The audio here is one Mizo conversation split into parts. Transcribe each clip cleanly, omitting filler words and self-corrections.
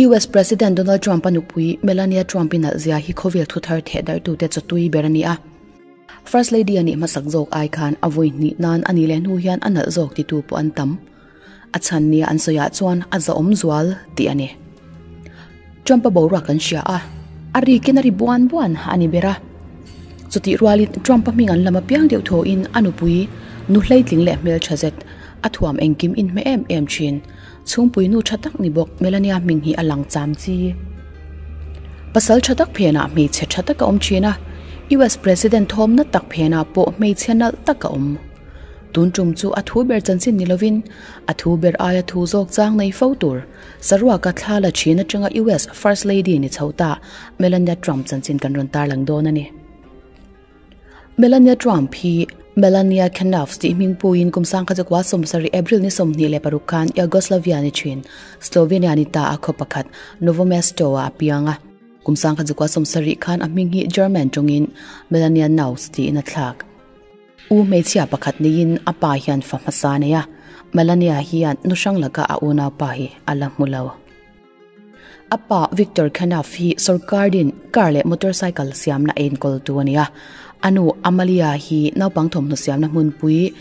US President Donald Trump-a nupui Melania Trump-i nalhzia hi khawvel thuthar thehdarhtute chawtui ber a ni a. First Lady a nih hmasak zawk ai khan a vawi hnih nan a nih leh hnu hian a nalh zawk titu pawh an tam. A chhan nia an sawiah chuan a zahawm zual tih a ni. Trump-a boruak an hria a, a rikin a ri buan buan a ni ber a. Chutih rualin Trump-a hming an lam apiang deuh thawhin a nupui nu hleitling leh hmeltha zet a thuam engkim inhmeh em em thin. Chhungpui nu tha tak ni bawk Melania hming hi a lang cham chi. Pasal tha tak phenah hmeichhe tha tak a awm thin a, US President thawmna tak phenah pawh hmeichhe nalh tak a awm. Tun tum chu a thu ber chanchin ni lovin a thu ber aia thu zawk chang nei fo tur saruaka thla la thin atanga US First Lady ni chho ta Melania Trump chanchin kan rawn tarlang dawn a ni. Melania Trump hi Melania Knauss tih hming puiin kum sangkhat zakua 70 April ni 26 khan Yugoslavia ni thin Slovenia ni ta a khaw pakhat Novo Mesto ah a piang a. Kum sangkhat zakua 70 khan a hming hi German tawngin Melania Knauss tiin a thlak. U hmeichhia pakhat neiin a pa hian fa hmasa a nei a, Melania hian nu hrang laka a unaupa hi a la hmu lo. A pa Victor Khanaf hi sorkar din car leh motorcycle siamna a enkawl tu a ni a. A nu Amalia hi naupang thawmhnaw siamna hmunpui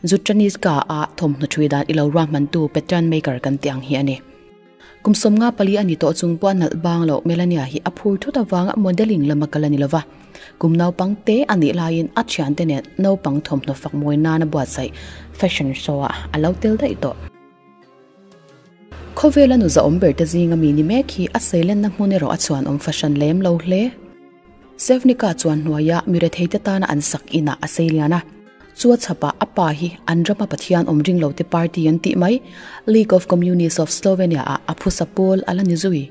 Zhutraniska a thawmhnaw thui dan ilo ruahmantu pattern maker kan tih ang hi a ni. Kum 54 a ni tawh chung pawh a nalh bang loh Melania hi a phur thut avanga modelling lama kal a ni lova. Kum naupang te a nih laiin a thiante nen naupang thawmhnaw fak mawi nana buatsaih fashion show ah a lo tel daih tawh. Khawvela nu zahawm ber te zinga mi ni mek hi a seilenna hmun erawh a chhuan awm fahran lem lo hle. Sevnica chuan hnuaia mi rethei te tana an sak inah a sei lian a. Chu a chhapah a pa hi an rama Pathian awm ring lo te party an tih mai, League of Communists of Slovenia ah a phusa pawl a la ni zui.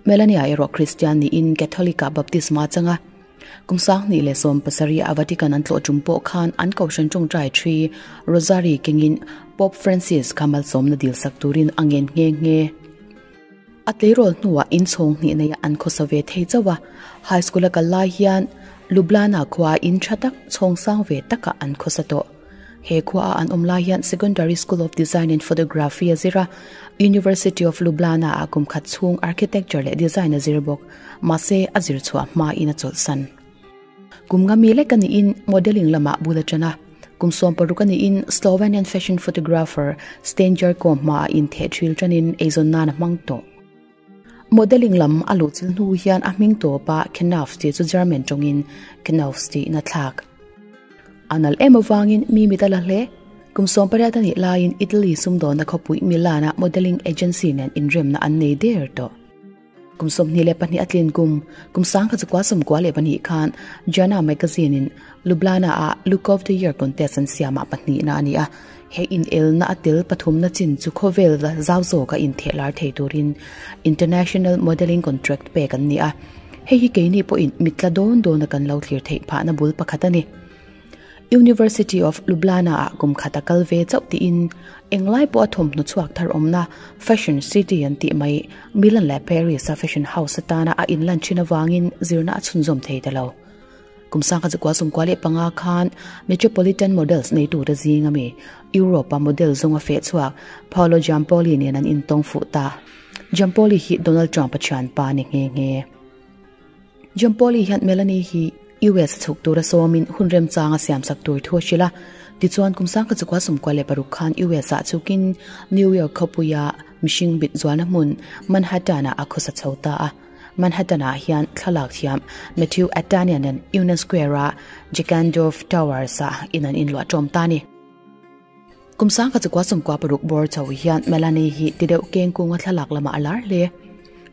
Melania erawh Kristian niin Catholic ah baptisma a chang a. Kum 2017 a Vatican an tlawh tum pawh khan an kohhran tawngtai thi Rosary kengin Pope Francis kha malsawmna dil sak turin a ngen nghe nghe. A tleirawl hnuah inchhawng hnih neia an khawsa ve thei chauh a, high school a kal lai hian Ljubljana khua in tha tak chhawng sang ve takah an khawsa tawh. He khuaah an awm lai hian Secondary School of Design and Photography a zir a, University of Ljubljana ah kum khat chhung Architecture leh Design a zir bawk. Mahse, a zir chhuah hmain a chawlhsan. Kum nga mi lek a niin modelling lamah bul a ṭan a. Kum 60 a niin Slovenian fashion photographer Sten Jerko hmaah intheh ṭhil ṭanin eizawn nan a hmang tawh. Modelling lam a luhchilh hnu hian a hming tawpa Knauf tih chu German tawngin Knaus tiin a thlak. A nalh em avangin mi mit a la hle. Kum 18 a nih laiin Italy sumdawnna khawpui Milan-a modelling agency nen inremna an nei der tawh. Kum 22 a tlin kum, kum 1992 khan Jana Magazine in Ljubljana ah Look of the Year contest an siamah pahnihna a ni a. He inelna a tel pathumna chin chu khawvel zau zawka intheh lar thei turin International Modelling Contract pek an ni a. Hei hi keini pawhin mitla dawn dawna kan lo thlir theih phahna bul pakhat a ni. University of Ljubljana ah kum khat a kal ve chauh tiin englai pawh a thawmhnaw chhuak thar awmna Fashion City an tih mai Milan leh Paris a fashion house atana a inlan thin avangin zirna a chhunzawm thei ta lo. Kum 1995 khan Metropolitan Models neitu te zing ami Europe a model zawnga feh chhuak Paolo Giampoli nen an intawng fuh ta. Giampoli hi Donald Trump a thianpa a ni nghe nghe. Giampoli hian Melanie hi US chhuk tura sawmin hun remchanga siamsak tur thu a hrilh a. Tichuan kum 1996 khan US ah chhukin New York khawpuia mihring bit zualna hmun Manhattan ah a khawsa chho ta a. Manhattan ah hian thlalak thiam Matthew Atanian nen Union Square a Zeckendorf Towers ah in an inluah tawm ta a ni. Kum 1996 bawr chho hian Melanie hi ti deuh keng kunga thlalak lamah a lar hle.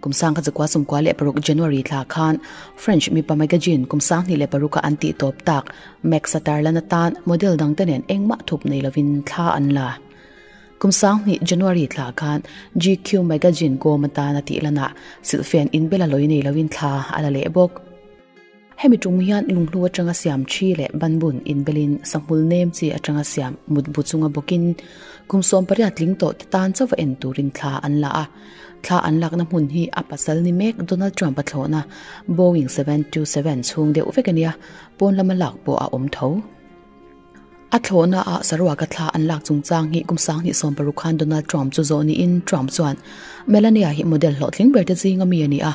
Kum 1996 January thla khan French mipa magazine kum 2006 a an tih tawp tak Max a tarlan atan model dangte nen engmah thup nei lovin thla an la. Kum 2000 January thla khan GQ magazine kawm atan a tih lanah silhfen inbel a lawi nei lovin thla a la leh bawk. Hemi tum hian lunghlu atanga siam thi leh banbun inbelin sahmul nem chi atanga siam mutbu chunga bawkin kum 18 tling tawh te tan chauha en turin thla an la a. Thla an lakna hmun hi a pasal ni mek Donald Trump a thlawhna Boeing 727 chhung deuh vek a nia, pawn lama lak pawh a awm tho. A thlawhna ah saruaka thla an lak chungchang hi kum 2016 khan Donald Trump chu zawh niin Trump chuan Melania hi model hlawhtling ber te zinga mi a ni a,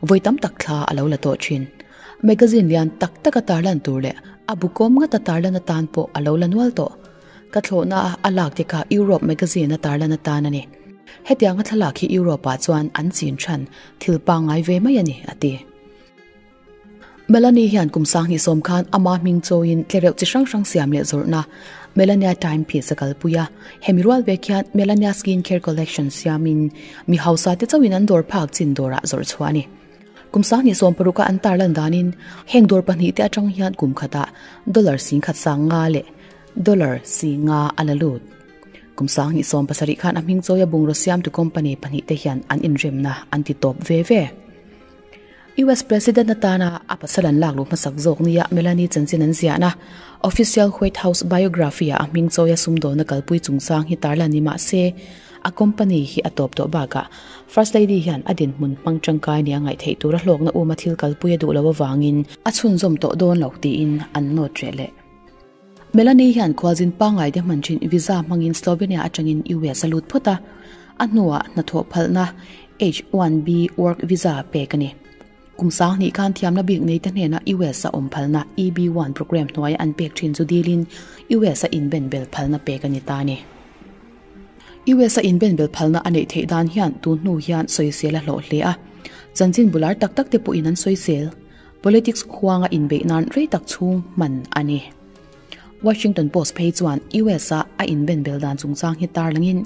vawi tam tak thla a lo la tawh thin. Magazine lian tak taka tarlan tur leh a bu kawm ngata tarlan atan pawh a lo la nual tawh. Ka thlawhna a a lak te kha Europe magazine a tarlan atan a ni. Hetianga thlalak hi Europe ah chuan an chin than thil pangngai ve mai a ni, a ti. Melanie hian kum 2010 khan ama hming chawiin tlereuh chi hrang hrang siam leh zawrhna Melania Timepiece a kalpui a. Hemi rual vek hian Melania Skin Care Collection siamin mi hausa te chauhin an dawr phak chin dawrah zawrh chhuah a ni. Kum 2016 a an tarlan danin heng dawr pahnih te atang hian kum khatah dollar 150 leh dollar 9 a la lut. Kum 2017 khan a hming chawia bungraw siamtu company pahnih te hian an inremna an ti tawp ve ve. US President atana a pasal an lak luh hmasak zawk nia Melanie chanchin an ziahna Official White House Biography-ah a hming chawia sumdawna kalpui chungchang hi tarlan ni mah se, a company hi a tawp tawh bakah First Lady hian a dinhmun hmang tangkai nia ngaih theih tura hlawkna uma thil kalpui a duh loh avangin a chhunzawm tawh dawn lo tiin an note reh leh. Melanie hian khualzin pangngai te hman thin visa hmangin Slovenia atangin US a lut phawt a, a hnuah hnathawh phalhna H-1B work visa pek a ni. Kum 2000 khan thiamna bik nei te hnena US a awm phalna EB-1 program hnuaia an pek thin chu dilin US a inbenbel phalna pek a ni ta a ni. US a inbenbel phalna a neih theih dan hian tun hnu hian sawisel a hlawh hle a, chanchin bular tak tak te pawhin an sawisel. Politics huanga inbeih nan rei tak chhung hman a ni. Washington Post phei chuan US a a inbenbel dan chungchang hi tarlangin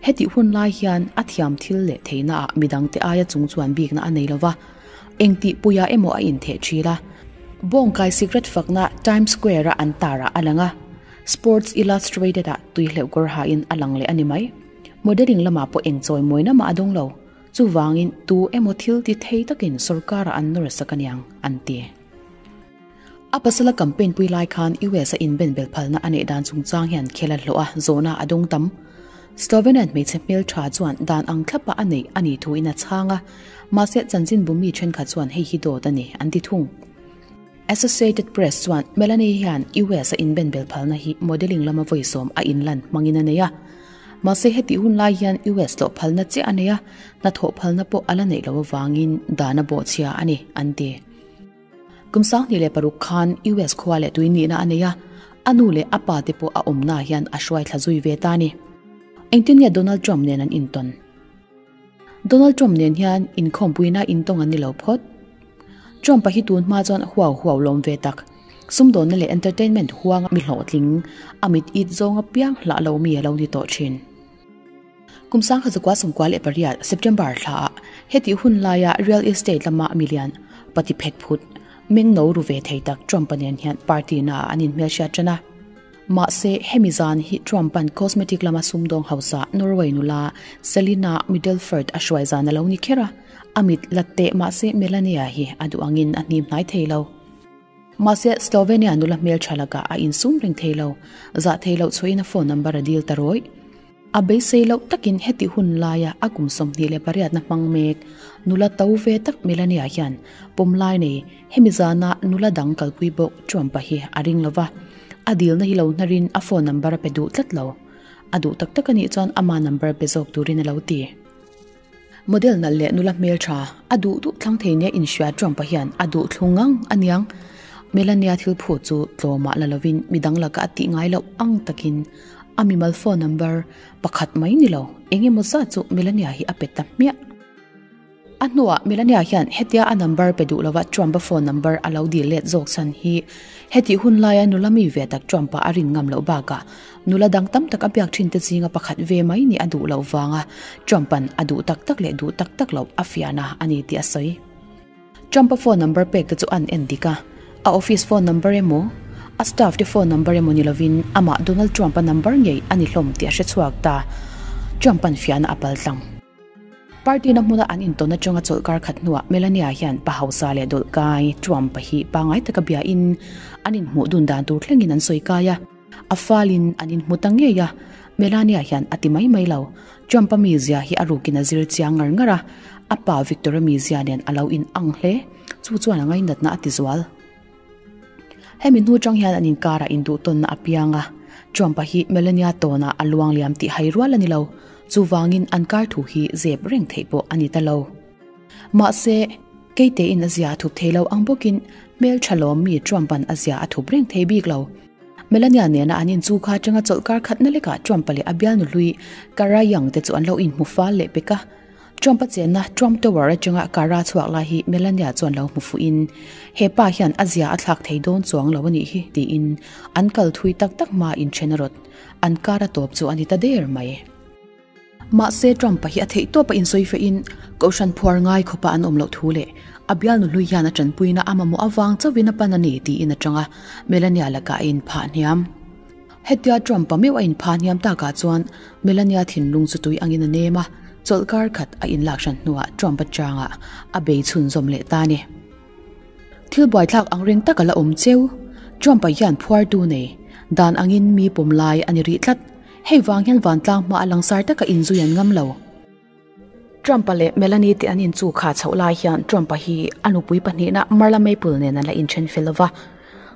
hetih hun lai hian a thiam thil leh theihnaah midangte aia chung chuan bikna a nei lova, engtih puia emaw a intheh thil a. Bawngkai sikret fakna Times Square-a an tarah a lang a, Sports Illustrated-ah tuihleuh kawr hain a lang leh a ni mai. Modelling lamah pawh eng chawimawina mah a dawng lo. Chuvangin tu emaw thil ti thei takin sorkara an nawr sak aniang, an ti. A pasala campaign pui lai khan US a inbenbel phalna a neih dan chungchang hian khel a hlawh a, zawhna a dawng tam. Slovenian hmeichhe hmel tha chuan dan ang thlapa a neih a nih thuin a chhang a, mahse chanchinbu mi thenkhat chuan hei hi dawt a ni, an ti thung. Associated Press chuan Melanie hian US a inbenbel phalna hi modelling lama vawisawm a inlan hmangin a nei a. Mahse hetih hun lai hian US tlawh phalna chiah a nei a, hnathawh phalna pawh a la neih loh avangin dan a bawhchhia a ni, an ti. Kum 2006 khan US khua leh tui nihna a nei a, a nu leh a pa te pawh a awmna hian a hruai thla zui ve ta a ni. Engtin nge Donald Trump nen an intawn? Donald Trump nen hian inkhawmpuina intawng an ni lo phawt. Trump-a hi tun hma chuan huau huau lawm ve tak. Sumdawnna leh entertainment huanga mi hlawhtling, a mit it zawng apiang hlah lo mi a lo ni tawh thin. Kum 1998 September thlaah hetih hun laia real estate lama milian pati phet phut, meng no ru ve thei tak Trump-a nen hian party naah an inhmelhriat tan a. Mahse, hemi zan hi Trump-a'n cosmetic lama sumdawng hausa Norway nula Celina Midelfart a hruai zan a lo ni kher a, a mit la teh mahse Melania hi a duh angin a hnim hnai thei lo. Mahse, Slovenia nula hmeltha lakah a insum reng thei lo, zah thei loh chhuahin a phone number a dil ta rawih. A beisei loh takin heti hun laia a kum 28 na hmang mek nula to ve tak Melania hian pawmlai nei hemi zana nula dang kalpui bawk Trump-a hi a ring lo va, a dilna hi lo hnarin a phone number a pe duh tlat lo. A duh tak tak a nih chuan ama number pe zawk turin a lo ti. Model nalh leh nula hmeltha a duh duh thlang thei nia inhria Trump-a hian a duh thlu ngang a niang. Melania thil phut chu tlawmah la lovin midang laka a tih ngai loh ang takin a mimal phone number pakhat mai ni lo eng emaw zat chu Melania hi a pe ta hmiah. A hnuah Melania hian hetia a number pe duh lova Trump-a phone number a lo dil let zawk chhan hi hetih hun laia nula mi ve tak Trump-a a rin ngam loh bakah Nula dang tam tak a biak thin te zinga pakhat ve mai nih a duh loh vanga Trump-a'n a duh tak tak leh duh tak tak loh a fiahna a ni tih a sawi. Trump-a phone number pek te chu an en dik a, a office phone number emaw, a staff te phone number emaw ni lovin amah Donald Trump-a number ngei a ni hlawm tih a hre chhuak ta. Trump-a'n fiahna a pal tlang. Party na hmuna an intawn atanga chawlhkar khat hnuah Melania hian pa hausa leh dawlh kai Trump-a hi pangngai taka biain an inhmuh dun dan tur thlengin an sawi kai a. A falin an inhmu ta ngei a, Melania hian a ti mai mai lo. Trump-a mizia hi a rukin a zir chiang ngar ngar a, a pa Victor-a mizia nen a lo in ang hle. Chu chuan a ngainatna a ti zual. Hemi hnu chang hian an inkarah induhtawnna a piang a. Trump-a hi Melania tawnah a luang liam tih hai rual a ni lo, chuvangin an kar thu hi zep reng theih pawh a ni ta lo. Mahse, keitein a zia a thup thei lo ang bawkin hmeltha lawm mi Trump-a'n a zia a thup reng thei bik lo. Melania nena an inchu kha atanga chawlhkar khatna lekah Trump-a leh a bialnu hlui Kara Young te chu an lo inhmu fal leh pek a. Trump-a chenna Trump Tower atanga Kara chhuak lai hi Melania chuan lo hmu fuhin, He pa hian a zia a thlak thei dawn chuang lo a nih hi, tiin an kal thui tak tak hmaa inthen a rawt. An kar a tawp chu a ni ta der mai. Mahse Trump-a hi a theih tawp a insawi fehin Kohhran phuar ngai khawpa an awm loh thu leh a bialnu hlui hian a tanpuina a mamawh avang chauhin a pan a ni tiin a tang a, Melania lakah a inphah hniam. Hetia Trump-a meuh a inphah hniam takah chuan Melania thinlung chu tui angin a nem a, chawlhkar khat a inlak hran hnuah Trump-a changah a bei chhunzawm leh ta a ni. Thil buaithlak ang reng tak a la awm cheu. Trump-a hian phuartu nei dan angin mi pawm lai a ni rih tlat. Hei vang hian vantlang hma a langsar taka inzui an ngam lo. Trump-a leh Melanie te an inchu kha chhoh lai hian Trump-a hi a nupui pahnihna Marla Maple nen an la inthen fel lova.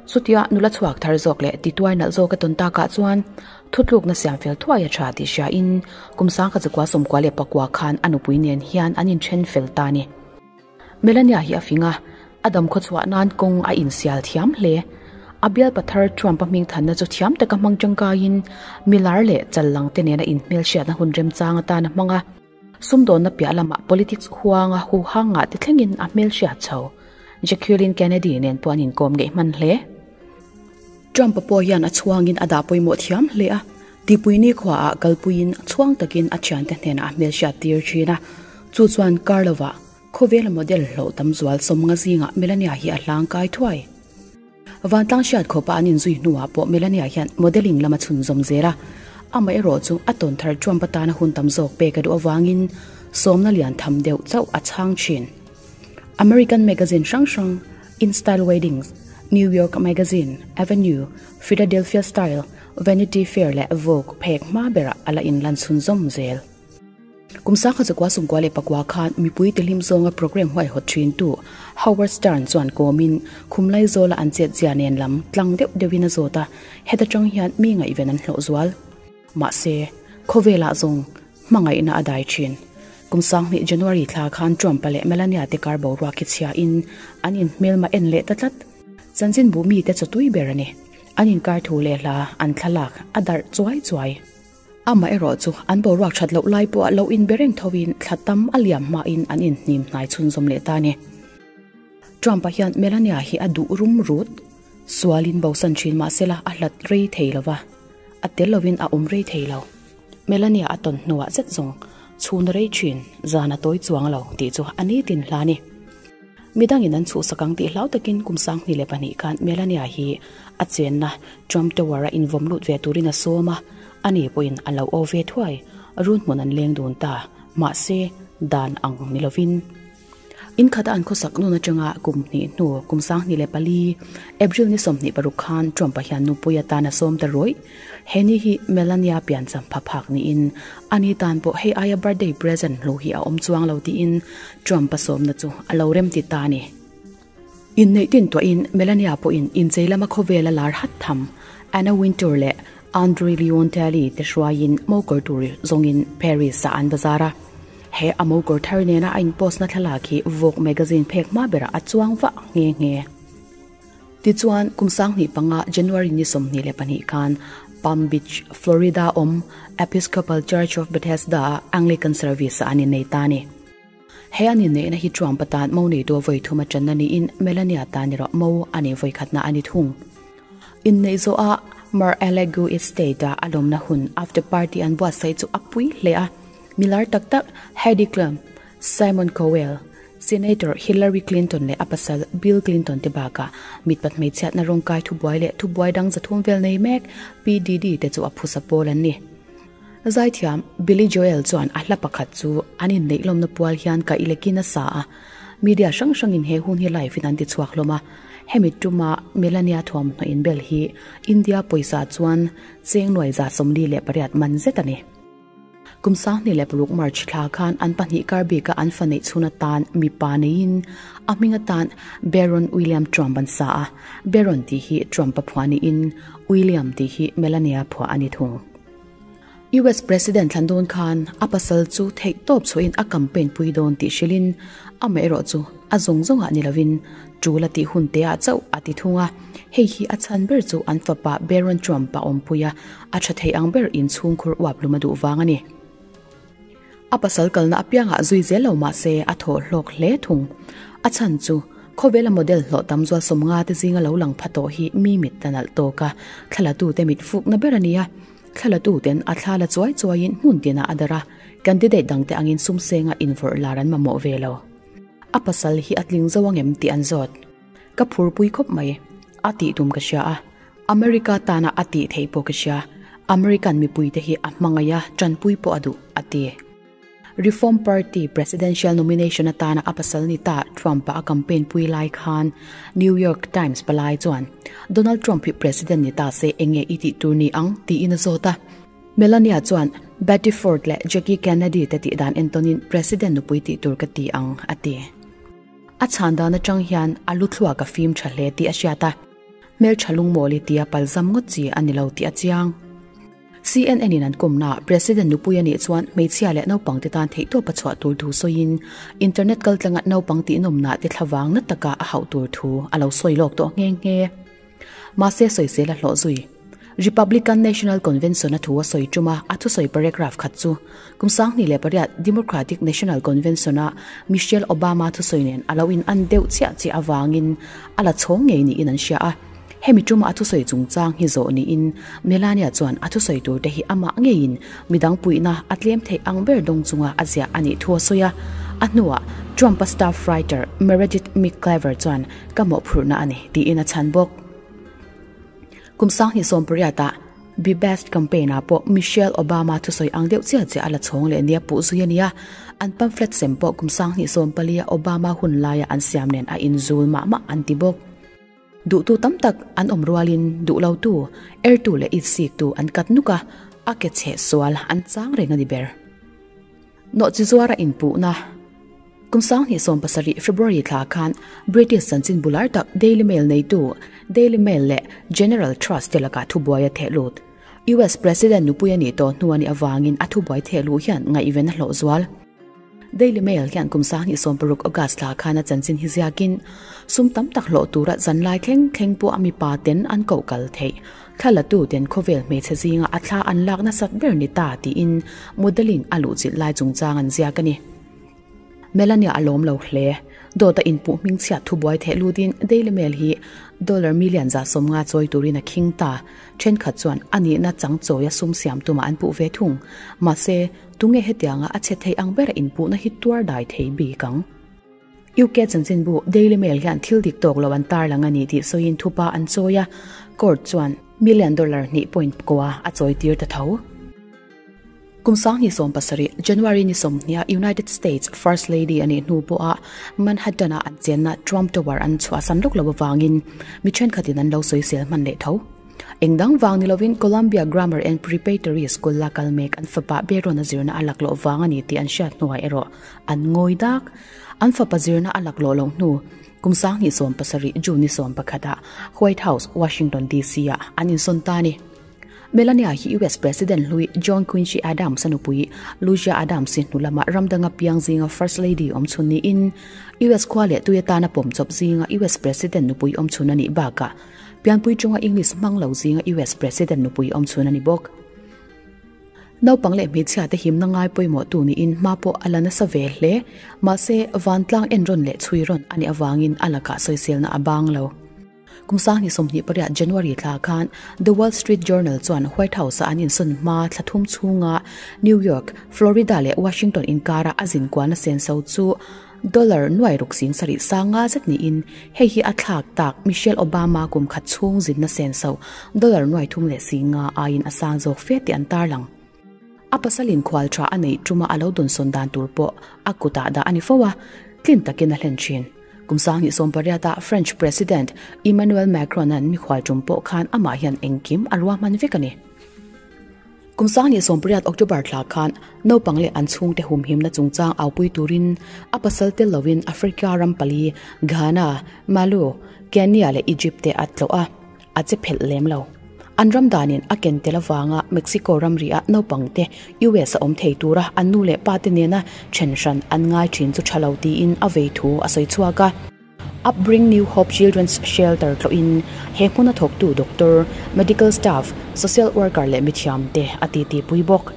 Chutia nula chhuak thar zawk leh tituai nalh zawk a tawn takah chuan thutlukna siam fel thuai a tha tih hriain kum sangkhat zakua sawmkua leh pakua khan a nupui nen hian an inthen fel ta a ni. Melania hi a fing a, a dam khawchhuah nan kawng a insial thiam hle. A bial pathar Trump-a hmingthanna chu thiam taka hmang tangkaiin milar leh challang te nena inhmelhriatna hun remchang atan a hmang a, sumdawnna piah lamah politics huanga huhang ngah te thlengin a hmelhriat chho. Jacqueline Kennedy nen pawh an inkawm ngeih hman hle. Trump-a pawh hian a chhuangin a dah pawimawh thiam hle a, Tipui nikhuaah kalpuiin chhuang takin a thiante hnenah a hmelhriat tir thin a, chu chuan kar lovah khawvela model hlauh tam zual sawmnga zingah Melania hi a hlangkai thuai. Vantlang hriat khawpa an inzui hnuah pawh Melania hian modelling lam a chhunzawm zel a, amaherawh chu a tawn thar Trump atana hun tam zawk pek a duh avangin sawmna lian tham deuh chauh a chhang thin. American magazine hrang hrang In Style Weddings, New York Magazine, Avenue, Philadelphia Style, Vanity Fair leh Vogue phek hma berah a la inlan chhunzawm zel. Kum sangha chakua sumkua leh pakua khan mipui tihlim zawnga programme huaihawt thintu Howard Stern chuan kawmin khumlai zawla an chetzia nen lam tlang deuh deuhin a zawt a, heta tang hian mi ngaihven an hlawh zual. Mahse, khawvelah zawng hmangaihna a dai thin. Kum sanghnih January thla khan Trump-a leh Melania te kar boruak hi chhiain an inhmelma en leh ta tlat. Chanchinbu mite chawtui ber a ni. An inkar thu leh hla an thlalak a darh chuai chuai. Amaherawh chu an boruak that loh lai pawh lo inbe reng thoin thla tam a liam hmain an inhnim hnai chhunzawm leh ta a ni. Trump-a hian Melania hi a duh rum rut. Sualin bosan thin mahsela a hlat rei thei lo va, a tel lovin a awm rei thei lo. Melania a tawn hnuah zet zawng chhun rei thin zan a tawi chuang lo tih chu a nitin hla a ni. Midangin an chhuhsak ang tih hlau takin kum 2002 khan Melania hi a chenna Trump Tower-a invawm lut ve turin a sawm a, ani pawhin a lo aw ve thuai. Run hmun an leng dun ta, mahse dan ang ni lovin. In khata an khawsak nun atanga kum hnih hnu kum 2004 April ni 26 khan Trump-a hian nupui atan a sawm ta rawih. He ni hi Melania piancham pha phak niin ani tan pawh hei aia birthday present hlu hi a awm chuang lo tiin Trump-a sawmna chu a lo rem ti ta a ni. Inneih tin tuahin Melania pawhin inchei lama khawvela lar hat tham Anna Wintour leh Andre Leon Talley te hruaiin mokawr tur zawngin Paris-ah an bazar a. He a mokawr thar nena a inpost na thlalak hi Vogue magazine phek hma berah a chuang vah nghe nghe. Tichuan, kum 2005 January ni 22 khan Palm Beach, Florida awm Episcopal Church of Bethesda-a Anglican service-ah an innei ta a ni. He an inneihna hi Trump atan mo neitu a vawi thum a channa niin Melania tan erawh mo a nei vawi khatna a ni thung. Inneih zawhah Mar-a-Lago Estate-a a lawmna hun after party an buatsaih chu a pui hle a, milar tak tak Heidi Klum, Simon Cowell, Senator Hillary Clinton leh a pasal Bill Clinton te bakah mitpat hmeichhiatna rawngkai thubuai leh thubuai dang zathum vel nei mek P. Diddy te chu a phusa pawl an ni. Zaithiam Billy Joel chuan a hla pakhat chu an inneih lawmna pual hian ka i lekin a sa a, media hrang hrangin he hun hi live in an ti chhuak hlawm a, hemi tuma Melania thuamhnaw inbel hi India pawisa chuan cheng nuai 148 man zet a ni. Kum 2006 March thla khan an pahnih kar bika an fa neih chhun atan mipa neiin a hming atan Barron William Trump an sa a, Barron tih hi Trump-a phuah niin William tih hi Melania phuah a ni thung. US President thlan dawn khan a pasal chu theih tawp chhuahin a campaign pui dawn tih hrilhin amaherawh chu a zawng zawngah ni lovin tul a tih hun te ah chauh a ti thung a, hei hi a chhan ber chu an fapa Barron Trump a awmpui a, a tha thei ang ber inchhungkhur uap lum a duh vang a ni. A pasal kalna apiangah zui zel lo mah se a thaw hlawk hle thung. A chhan chu khawvela model hlawh tam zual sawmnga te zinga lo lang pha tawh hi mi mit ta nalh tawk a, thlalatu te mit fukna ber a ni a. Thlalatu ten a thla la chuai chuaiin hmun tinah a darh a, candidate dangte angin sumsenga invawrh lar an mamawh ve lo. A pasal hi a tling zo angem tih an zawt. Ka phurpui khawp mai. A tih tum ka hria a. America tana a tih theih pawh ka hria. American mipuite hi a hmangaih a, tanpui pawh a duh, a ti. Reform Party presidential nomination atana a pasal ni ta Trump-a a campaign pui lai khan New York Times palai chuan Donald Trump hi president ni ta se enge i tih tur ni ang tiin a zawt a. Melania chuan Betty Ford leh Jackie Kennedy te tih dan entawnin president nupui tih tur ka ti ang, a ti. A chhan dan atang hian a lu thluak a fim tha hle tih a hriat a, hmeltha lungmawli tia palzam ngawt chi a ni lo tih a chiang. CNN in an kawmnaah President nupui a nih chuan hmeichhia leh naupangte tan theihtawp a chhuah tur thu sawiin internet kaltlanga naupang tihnawmnah te thlavang na taka a hauh tur thu a lo sawi lawk tawh nghe nghe. Mahse sawisel a hlawh zui. Republican National Convention a thu a sawi tum a, a thusawi paragraph khat chu kum 2008 Democratic National Convention a Michelle Obama thusawi nen a lo in an deuh chiah chiah avangin a la chhawng ngei niin an hria a. Hemi tuma a thusawi chungchang hi zawh niin Melania chuan a thusawi turte hi amah ngeiin midang puihna a tlem theih ang ber dawng chunga a ziah a nih thu a sawi a. A hnuah Trump-a staff writer Meredith McClever chuan ka mawhphurhna a ni tiin a chhan bawk. Kum 2018-ah Be Best campaign-ah pawh Michelle Obama thusawi ang deuh chiah chiah a la chhawng leh nia puh zui a ni a, an pamphlet sem pawh kum 2014-a Obama hun laia an siam nen a inzul mah mah an ti bawk. Duhtu tam tak an awm rualin duh lotu, ertu leh itsiktu an kat nuk a, a ke chhe sual an chang reng a ni ber. Nawhchi zuara inpuhna Kum 2017 February thla khan British chanchin bular tak Daily Mail neitu Daily Mail leh General Trust te lakah thubuai a theh lut. US President nupui a nih tawh hnu a nih avangin a thubuai theh luh hian ngaihven a hlawh zual. Daily Mail hian kum 2016 August thla khan a chanchin hi ziakin sum tam tak hlawh tura zanlai thleng thleng pawh a mipa ten an koh kal theih. Thla latu ten khawvel hmeichhe zinga a thla an lak nasat ber ni ta tiin modelling a luhchilh lai chungchang an ziak a ni. Melania a lawm lo hle. Dawta inpuh hmingchhiat thubuai theh lutin Daily Mail hi dollar million 150 chawi turin a khing ta. Thenkhat chuan a nihna chang chawia sum siam tumah an puh ve thung. Mahse, tunge hetianga a chhe thei ang bera inpuhna hi tuar dai thei bik ang? UK chanchinbu Daily Mail hian thil dik tawk lo an tarlang a ni tih sawiin thupa an chawi a, court chuan million dollar hnih point kua a chawi tir ta tho. Kum 2017 January ni 20 a United States First Lady a nih hnu pawha Manhattan-a an chenna Trump Tower an chhuahsan lawk lo avangin mi thenkhatin an lo sawisel hman leh tho. Eng dang vang ni lovin Columbia Grammar and Preparatory School la kal mek an fapa Barron-a zirna a laklawh vang a ni tih an hriat hnuah erawh an ngawi dak. An fapa zirna a laklawh loh hnu kum 2017 June ni 11 ah White House, Washington DC-ah an insawn ta a ni. Melania hi US President hlui John Quincy Adams a nupui Lucia Adams hi hnu lama ram danga piang zinga First Lady awm chhun niin US khua leh tui atana pawm chawp zinga US President nupui awm chhun a nih bakah pianpui chunga English hmang lo zinga US President nupui awm chhun a ni bawk. Naupang leh hmeichhia te himna ngai pawimawh tu niin hma pawh a la nasa ve hle. Mahse, vantlang enrawn leh chhui rawn a nih avangin a lakah sawiselna a bang lo. Kum 2028 January thla khan The Wall Street Journal chuan White House-a an insawn hma thla thum chhunga New York, Florida leh Washington inkara a zin kualna senso chu dollar nuai ruk sing sarih sang nga zet niin hei hi a thlak tak Michelle Obama kum khat chhung zinna senso dollar nuai thum leh sing nga aiin a sang zawk fe tih an tarlang. A pasalin khual tha a neih tuma a lo dawnsawn dan tur pawh a kutah dah a ni fo a, tlin takin a hlen thin. Kum 2018 a French President Emmanuel Macron-a'n mikhual tum pawh khan amah hian engkim a ruahman vek a ni. Kum 2018 October thla khan naupang leh an chhungte humhimna chungchang aupui turin a pasal tel lovin Africa ram pali Ghana, Malu, Kenya leh Egypt te a tlawh a, a che phelh lem lo. An ram danin a ken tel avanga Mexico ramri ah naupangte US a awm thei tura an nu leh pa te nena then hran an ngai thin chu tha lo tiin a vei thu a sawi chhuak a. Upbring New Hope Children's Shelter tlawhin he hmuna thawktu doctor, medical staff, social worker leh mithiam te a titi pui bawk.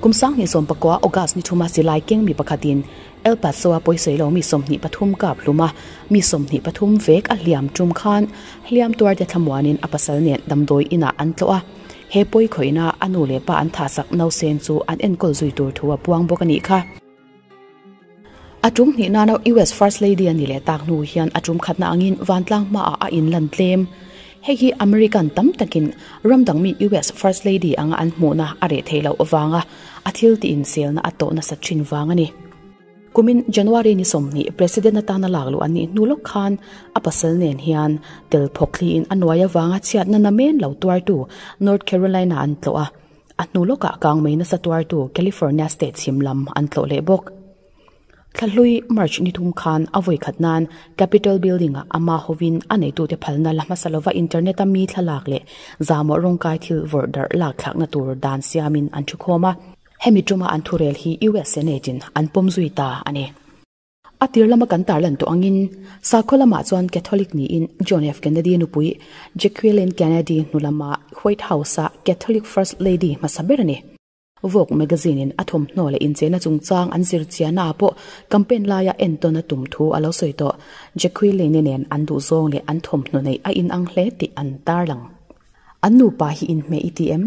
Kum 2019 August ni thuma silai keng mi pakhatin El Paso-a pawisawi lo mi 23 kap hlum a, mi 23 vek a hliam tum khan hliam tuarte thlamuanin a pasal nen damdawi inah an tlawh a. He pawi khawihna a nu leh pa an thahsak nausen chu an enkawl zui tur thu a puang bawk a nih kha. A tum hnih nana US First Lady a ni leh tak hnu hian a tum khatna angin vantlang hmaah a inlan tlem. Hei hi American tam takin ram dang mi US First Lady anga an hmuhna a reh theih loh avanga a thil tih inselna a tawh nasa thin vang a ni. Kumin January ni 20 President atana lak luh an nih hnu lawk khan a pasal nen hian tel phawk thliin a nuai avanga chhiatna namen lo tuartu North Carolina an tlawh a. A hnu lawkah kangmei nasa tuartu California state chhim lam an tlawh leh bawk. Thlahlui March ni thum khan a vawi khat nan Capitol Building-ah ama hovin a neitute phalna la hmasa lova internet-a mi thlalak leh zamawh rawngkai thil vawrh darh lak thlakna tur dan siamin an thu khawm a. Hemi tuma an thurel hi US Senate-in an pawm zui ta a ni. A tir lama kan tarlan tawh angin, sakhaw lamah chuan Catholic niin John F. Kennedy nupui Jacqueline Kennedy hnu lama White House-a Catholic First Lady hmasa ber a ni. Vogue magazine-in a thawmhnaw leh incheina chungchang an zir chiahnaah pawh campaign laia entawn a tum thu a lo sawi tawh. Jacqueline-i nen an duhzawng leh an thawmhnaw neih a inang hle tih an tarlang. An nupa hi inhmeh i ti em?